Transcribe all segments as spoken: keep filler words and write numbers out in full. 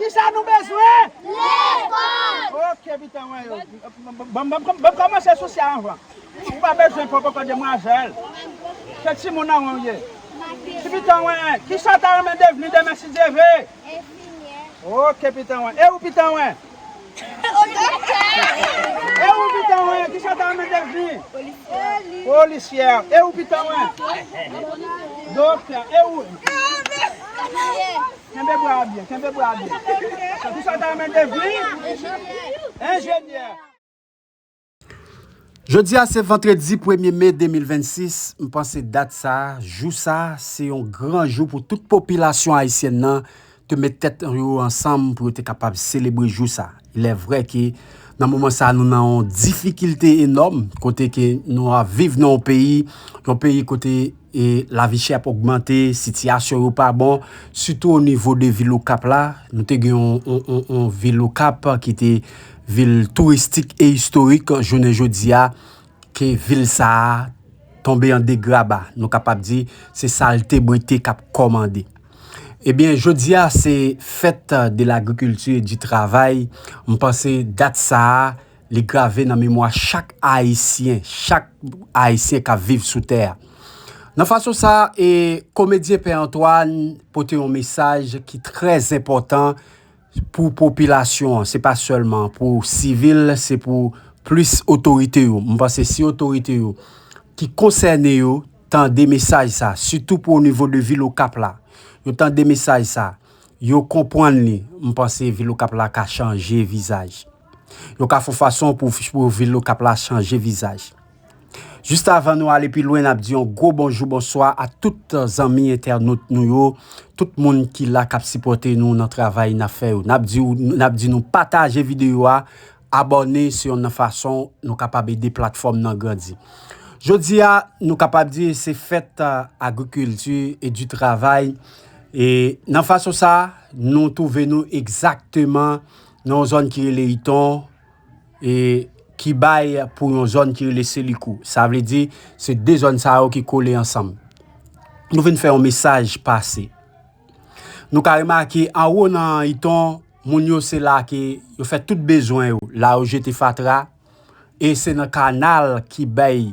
Sa nou bezwen? Lekòl! Ok, pitan mwen yo. Ban m kòmanse sou sa anvan. Ou pa bezwen pran poko demwazèl. Se timoun an wen ou ye. Ti pitan mwen, kisa w ta renmen devni demen si Dye vle? Ok, pitan mwen. E ou, pitan mwen? E ou, pitan mwen, kisa w ta renmen devni? Polisyè. E ou, pitan mwen? Doktè. E ou? Kenbe bra byen, kenbe bra byen. Kisa w ta renmen devni? Enjenyè. Jodi a se vandredi premye me de mil vennsis. M panse dat sa a, jou sa a, se yon gran jou pou tout popilasyon ayisyèn nan te met tèt yo ansanm pou yo te kapab selebre jou sa a. Il est vrai ke nan moman sa a, nou nan yon difikilte enòm, kote ke nou ap viv nan yon peyi, yon peyi kote e lavi chè ap ogmante, sitiyasyon yo pa bon, sitou o nivo de vil Okap la. Nou te gen yon, yon, yon, yon vil Okap ki te vil touristik e istorik. Jounen jodi a, ke vil sa a tonbe an degraba. Nou kapab di se salte brite k ap kòmande. Ebyen, jodi a se fèt de lagrikilti e di travay. M panse dat sa a, li grave nan memwa chak Ayisyen, chak Ayisyen k ap viv sou tè a. Nan fason sa, e, komedyen Pè Antoine pote yon mesaj ki trè enpòtan pou popilasyon an. Se pa sèlman pou sivil, se pou plis otorite yo. M panse si otorite yo ki konsène yo tande mesaj sa, sitou pou o nivo de vil Okap la, yo tande mesaj sa, yo konprann li, m panse vil Okap la ka chanje vizaj. Yo ka fè fason pou, pou vil Okap la chanje vizaj. Jis avan nou ale pi lwen, n ap di yon gwo bonjou, bonswa a tout zanmi entènot nou yo, tout moun ki la k ap sipòte nou nan travay n ap fè yo. N ap di, n ap di nou pataje videyo a, abòne, se youn nan fason nou kapab ede platfòm nan grandi. Jodi a, nou kapab di se fèt, a, agrikilti e di travay. E nan fason sa, nou twouve nou egzakteman nan yon zòn ki rele Iton, e ki bay pou yon zòn ki rele Selikou. Sa vle di, se de zòn sa yo ki kole ansanm. Nou vin fè yon mesaj pase. Nou ka remake anwo nan Iton, moun yo se la ke yo fè tout bezwen yo. La yo jete fatra, e se nan kanal ki bay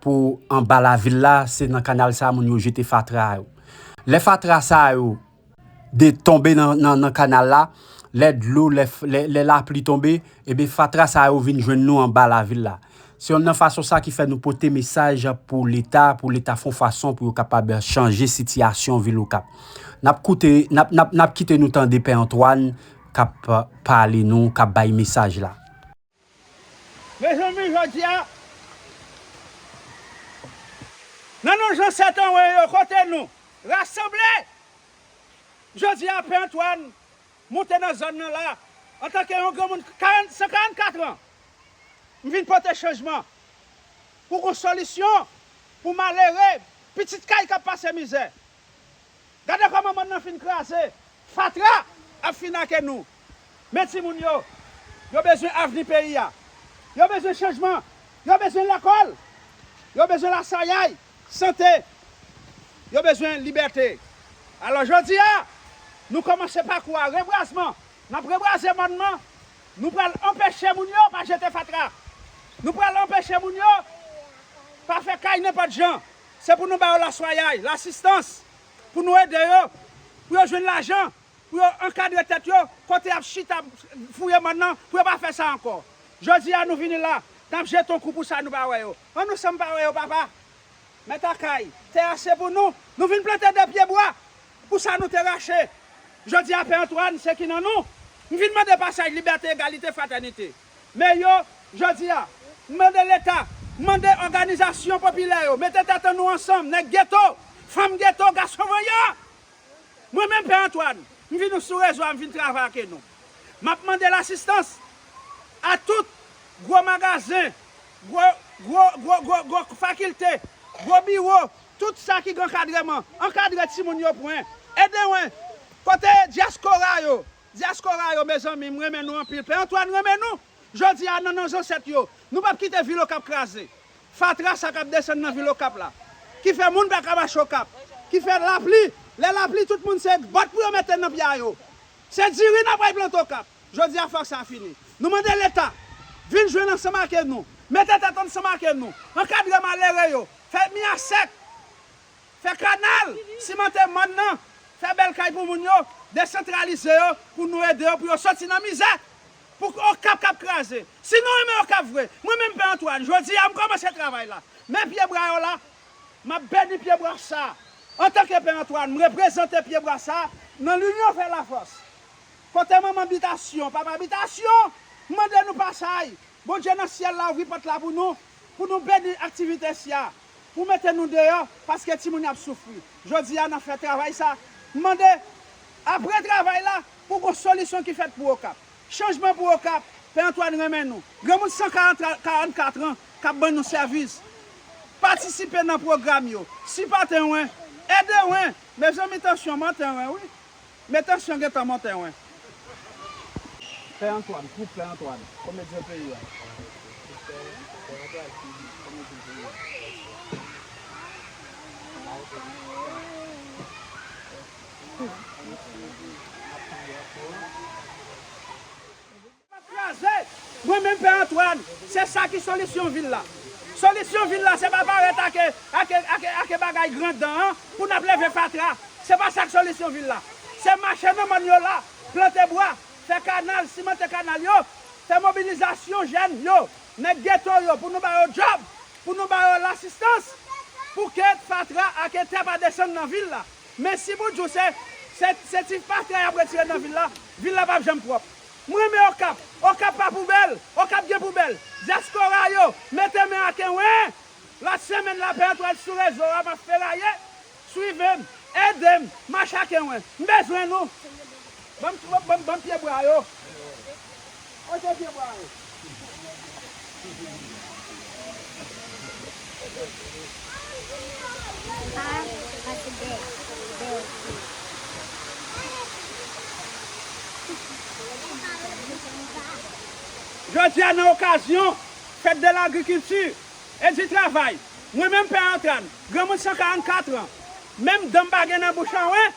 pou anba lavil la, se nan kanal sa moun yo jete fatra yo. Lè fatra sa yo de tonbe nan, nan, nan kanal la, lè dlo, lè, lè, lè lapli tonbe, ebyen fatra sa yo vin jwenn nou anba lavil la. Se youn nan fason sa ki fè nou pote mesaj pou Leta, pou Leta fè yon fason pou yo kapab chanje sitiyasyon vil Okap. N ap koute, n ap, n ap, n ap kite nou tande Pè Antoine k ap pale nou, k ap bay mesaj la. Mezanmi, jodi a, nan non zansèt anwen yo, kote nou rasanble, jodi a, Pè Antoine monte nan zòn nan la, antanke yon granmoun karant, san karannkat an, m vin pote chanjman pou gon solisyon pou malere, pitit kay k ap pase mizè. Gade kòman mòn nan fin kraze. Fatra ap fin ake nou. Men timoun yo, yo bezwen avni peyi a. Yo bezwen chanjman. Yo bezwen lekòl. Yo bezwen lasayay, sante. Yo bezwen libète. Alò, jodi a, nou kòmanse pakou a rebwazman. N ap rebwaze mòn nan. Nou pral anpeche moun yo pa jete fatra. Nou pral anpeche moun yo pa fè kay nenpòt jan. Se pou nou ba yo laswayay, lasistans, pou nou ede yo, pou yo jwenn lajan, pou yo ankadre tèt yo, kote y ap chita fouye mòn nan, pou yo pa fè sa ankò. Jodi a, nou vini la, n ap jete yon kou pou sa nou pa wè yo. An nou sanm pa wè yo, papa. Mèt a kay, tè a se pou nou. Nou vin plante de pye bwa pou sa nou te rache. Jodi a, Pè Antoine, se ki nan nou. M vin mande pasaj, libète, egalite, fratènite. Men yo, jodi a, m mande Leta, m mande òganizasyon popilè yo, mete tèt an nou ansanm, nèg geto, fanm geto, gason vòyè. Mwen menm, Pè Antoine, m vin sou rezo a, m vin travay ake nou. M ap mande lasistans a tout gwo magazen, gwo, gwo, gwo, gwo, gwo fakilte, gwo biwo, tout sa ki gen ankadreman, ankadre timoun yo pwen, ede mwen. Kote dyaspora yo? Dyaspora yo, mezanmi, m renmen nou anpil. Pè Antoine renmen nou. Jodi a, nan non zansèt yo, nou p ap kite vil Okap kraze. Fatra sa k ap desann nan vil Okap la, ki fè moun pa ka mache Okap, ki fè lapli, lè lapli, tout moun se bòt pou yo mete nan pye a yo. Se diri n ap al plante Okap. Jodi a fòk sa fini. Nou mande Leta vin jwenn ansanm ak nou, mete tèt ansanm ak nou, ankadre malere yo, fè mi a sèk, fè kanal, simante mòn nan, fè bèl kay pou moun yo, desantralize yo pou nou ede yo pou yo soti nan mizè. Pou Okap k ap kraze. Si nou renmen Okap vre, mwen menm Pè Antwàn, jodi a m kòmanse travay la. Men pyebwa yo la, m ap beni pyebwa sa. Antanke Pè Antwàn, m reprezante pyebwa sa nan Linyon fè lafòs. Kote manman Bitasyon, papa Bitasyon, m mande nou pasaj. Bondye nan syèl la ouvri pòt la pou nou, pou nou beni aktivite sya, pou mete nou deyò, paske timoun yo ap soufri. Jodi a, n ap fè travay sa. M mande, apre travay la, pou gon solisyon ki fèt pou Okap. Chanjman pou Okap, Pè Antwàn renmen nou. Granmoun san karant, karannkat an k ap ban nou sèvis. Patisipe nan pwogram yo. Sipòte mwen. Ede mwen. Mezanmi, tansyon monte mwen, wi. Men tansyon gentan monte mwen. Pè Antwàn, twoup Pè Antwàn, komedyen peyi a. Kraze! Mwen menm Pè Antwàn, se sa ki solisyon vil la. Solisyon vil la, se pa parèt ake, ake, ake, ake bagay grandan an pou n ap leve fatra. Se pa sa k solisyon vil la. Se mache nan mòn yo la, plante bwa, fè kanal, simante kanal yo, fè mobilizasyon jèn yo, nèg geto yo, pou nou ba yo djòb, pou nou ba yo lasistans, pou ke fatra ake tè pa desann nan vil la. Men si pou di w se, se, se ti fatra y ap retire nan vil la, vil la p ap janm pwòp. M renmen Okap. Okap pa poubèl. Okap gen poubèl. Dyaspora yo, mete men ake mwen. Lòt semèn la, Pè Antwàn sou rezo a, m ap feraye. Swiv m. Ede m. Mache ake mwen. M bezwen nou. Ban m, ban m, ban m, ban m pyebwa yo. Kote pyebwa yo? Jodi a, nan okazyon fèt de lagrikilti e di travay, mwen menm Pè Antwàn, granmoun san karannkat an, menm dan m pa gen nan bouch anwen,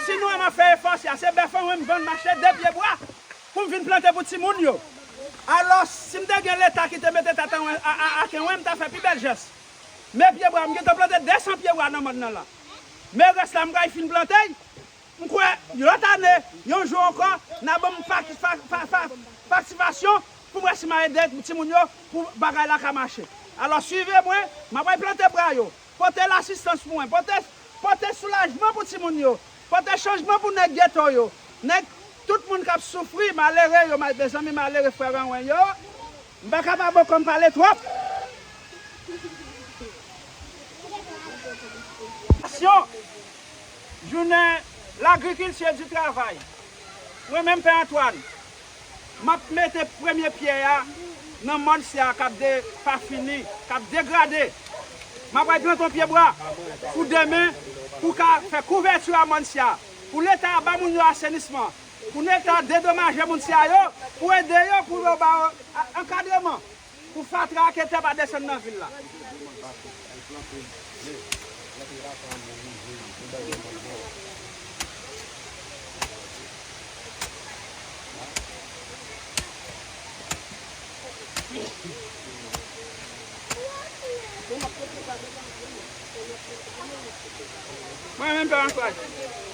si nou wè m ap fè efò, si a se bèf anwen m vann, m achte de pyebwa pou m vin plante pou timoun yo. Alò, si m te gen Leta ki te mete tèt anwen, a, a, ake mwen, m ta fè pi bèl jès. Men pyebwa, m gentan plante de san pyebwa nan mòn nan la. Men rès la, m pral fin plante l. M kwè, lòt ane, yon jou ankò, n a ban m pa, pa, pa, pa, patisipasyon pou m wè si m a ede timoun yo, pou bagay la ka mache. Alò, swive mwen, m ap al plante bwa yo. Pote lasistans pou mwen. Pote, pote soulajman pou timoun yo. Pote chanjman pou nèg geto yo. Nèg, tout moun k ap soufri, malere yo, mal, mezanmi, malere frè mwen yo. M pa kapab ankò m pale twòp. Jounen lagrikilti e di travay. Mwen menm Pè Antwàn, m ap mete premye pyè a nan mòn sya k ap de, pa fini, k ap degrade. M ap al plante yon pyebwa pou demen, pou ka fè kouvèti a mòn sya, pou Leta a ba moun yo asenisman, pou Leta dedomaje moun sya yo, pou ede yo, pou yo ba yo a, ankadreman. Pou fatra ake tè pa desann nan vil la. Mwen menm pa ankouraje.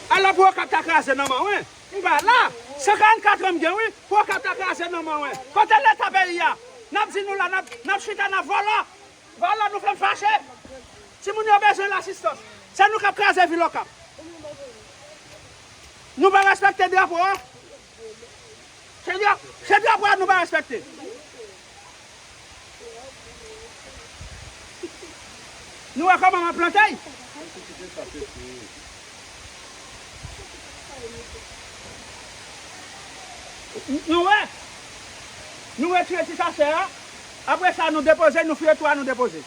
Alò pou Okap ta kraze nan men mwen. M pa la. San karannkat an m gen, wi. Pou Okap ta kraze nan men mwen. Kote Leta peyi a? N ap di nou la, n ap, n ap chita, n ap vòlò. Vòlò nou fè m fache. Timoun yo bezwen lasistans. Se nou k ap kraze vil Okap. Nou pa respekte drapo a. Se dra-, se drapo a nou pa respekte. Nou wè kòman m ap plante l? Nou wè? Nou retire ti sachè a. Apre sa, nou depoze, nou fouye twou a, nou depoze.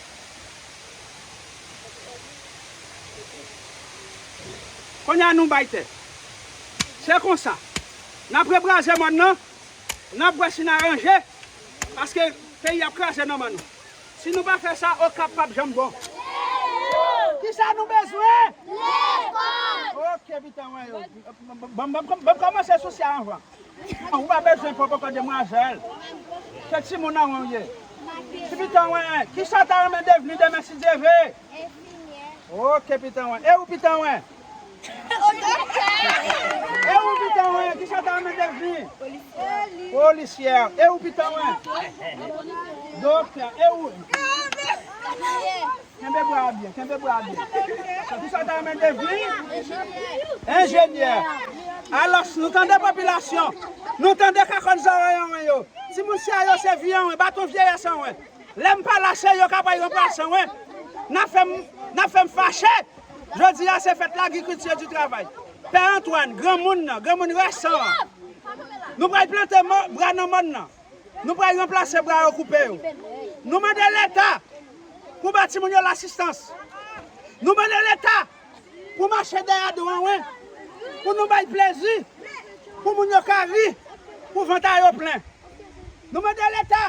Kounye a nou bay tè. Se konsa. N ap rebraze mòn nan. N ap wè si n aranje. Paske peyi ap kraze nan men nou. Si nou pa fè sa, Okap p ap janm bon. Kisa nou bezwen? Lekòl! Ok, pitan mwen yo. Bon, bon, bon, bon, kòmanse sou sa anvan. Non, ou pa bezwen pran poko demwazèl. Se timoun an ou ye. Ti pitan mwen, kisa w ta renmen devni demen si Dye vle? Ok, pitan mwen. E ou, pitan mwen? E ou, pitan mwen, kisa w ta renmen devni? Polisyè. E ou, pitan mwen? Doktè. E ou? Kenbe bra byen, kenbe bra byen. Kisa w ta renmen devni? Enjenyè. Alò, nou tande popilasyon. Nou tande kakòn zòrèy anwen yo. Timoun sa yo se vi anwen, baton vyeyès anwen. Lè m pa la, se yo k ap al ranplase anwen. N ap fè m, n ap fè m fache. Jodi a, se fèt lagrikilti e di travay. Pè Antwàn, granmoun nan, granmoun resan an. Nou pral plante mò, bra nan mòn nan. Nou pral ranplase bra yo koupe yo. Nou mande Leta pou ba timoun yo lasistans. Nou mande Leta pou mache dèyè do anwen, pou nou bay plezi, pou moun yo ka ri, pou vant a yo plen. Nou mande Leta,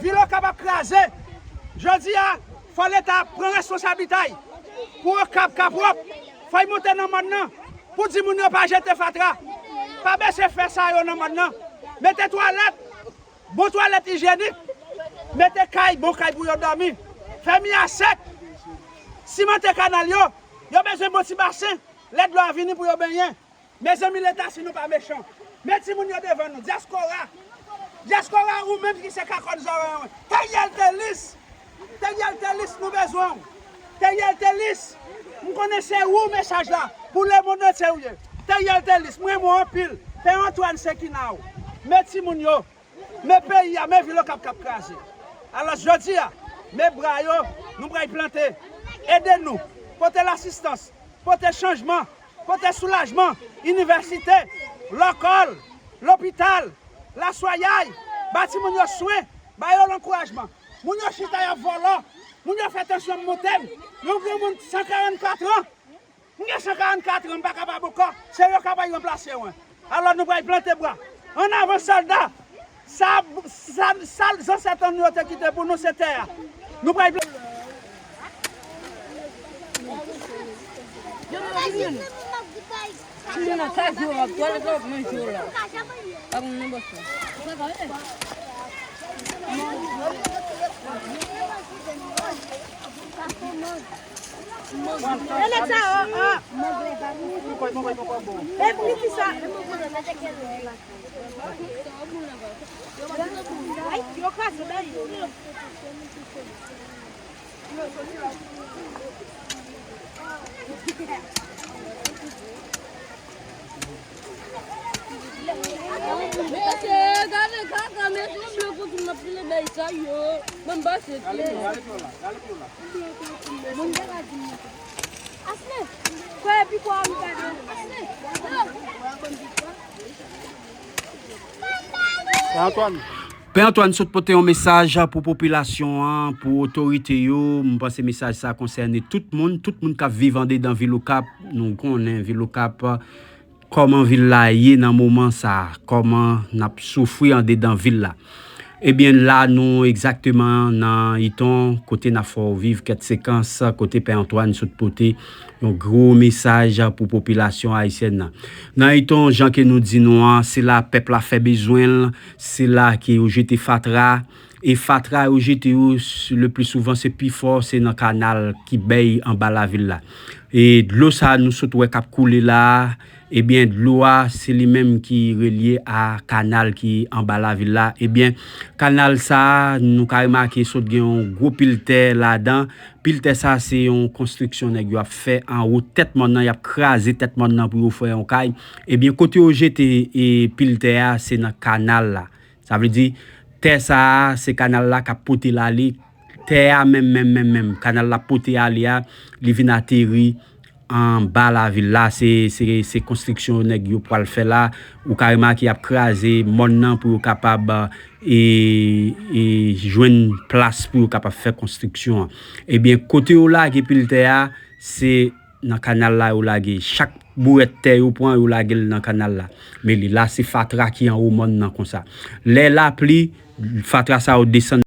vil Okap ap kraze. Jodi a, fò Leta pran responsablite l pou Okap ka pwòp. Fò l monte nan mòn nan pou di moun yo pa jete fatra. Pa bese fè sa yo nan mòn nan. Mete twalèt, bon twalèt ijyenik. Mete kay, bon kay pou yo dòmi. Fè mi a sèk. Simante kanal yo. Yo bezwen bon ti basen. Lè dlo a vini pou yo benyen. Mezanmi, Leta, si nou pa mechan, men timoun yo devan nou. Dyaspora. Dyaspora, ou menm ki se kakòn zòrèy anwen. Theriel Thélis. Theriel Thélis, nou bezwen w. Theriel Thélis, m konnen se ou mesaj la. Pou lemonn antye ou ye. Theriel Thélis, m renmen w anpil. Pè Antwàn se kina w. Men timoun yo. Men peyi a, men vil Okap k ap kraze. Alò, jodi a, men bra yo, nou pral plante. Ede nou. Pote lasistans. Pote chanjman. Pote soulajman. Inivèsite. Lekòl. Lopital. Laswayay. Ba timoun yo swen. Ba yo lankourajman. Moun yo chita, y ap vòlò. Moun yo fè tansyon m monte m. Yon granmoun san karannkat an. M gen san karannkat an, m pa kapab ankò. Se yo k ap al ranplase mwen. Alò, nou pral plante bwa. Ann avan, sòlda! Sa, sa, sa zansèt an nou yo te kite pou nou, se tè a. Nou pral plante. Mesye, gade kaka, mesye, m byen kontan m ap file bay sa yo. Ban m pase. Moun te ka di m. Asle, kwè epi kwa m gade. Asle. Pè Antwàn. Pè Antwàn sot pote yon mesaj pou popilasyon an, pou otorite yo. M panse mesaj sa konsène tout moun, tout moun k ap viv andedan vil Okap. Nou konnen vil Okap, kòman vil la ye nan moman sa, kòman n ap soufri andedan vil la. Ebyen, la nou egzakteman nan Iton, kote n ap fè w viv kèk sekans, kote Pè Antwàn sot pote yon gwo mesaj pou popilasyon ayisyèn nan. Nan Iton, jan ke nou di nou an, se la pèp la fè bezwen l, se la ke yo jete fatra, e fatra yo jete yo, s-, le pli souvan, se pi fò, se nan kanal ki bèy anba lavil la. E dlo sa nou sot wè k ap koule la a, ebyen, dlo a, se li menm ki relye a kanal ki anba lavil la. Ebyen, kanal sa a, nou ka remake sot gen yon gwo pil tè ladan. Pil tè sa, se yon konstriksyon nèg yo ap fè anwo tèt mòn nan, y ap kraze tèt mòn nan pou yo fè yon kay. Ebyen, kote yo jete, e, pil tè a, se nan kanal la. Sa vle di, tè sa a, se kanal la k ap pote l ale. Tè a menm, menm, menm, menm, kanal la pote ale a, li vin ateri anba lavil la. Se, se, se konstriksyon nèg yo pral fè la. Ou ka remake y ap kraze mòn nan pou yo kapab, e, e, jwenn plas pou yo kapab fè konstriksyon an. Ebyen, kote yo lage pil tè a, se nan kanal la yo lage. Chak bourèt tè yo pran, yo lage l nan kanal la. Men li la, se fatra ki anwo mòn nan konsa. Lè lapli, fatra sa yo desann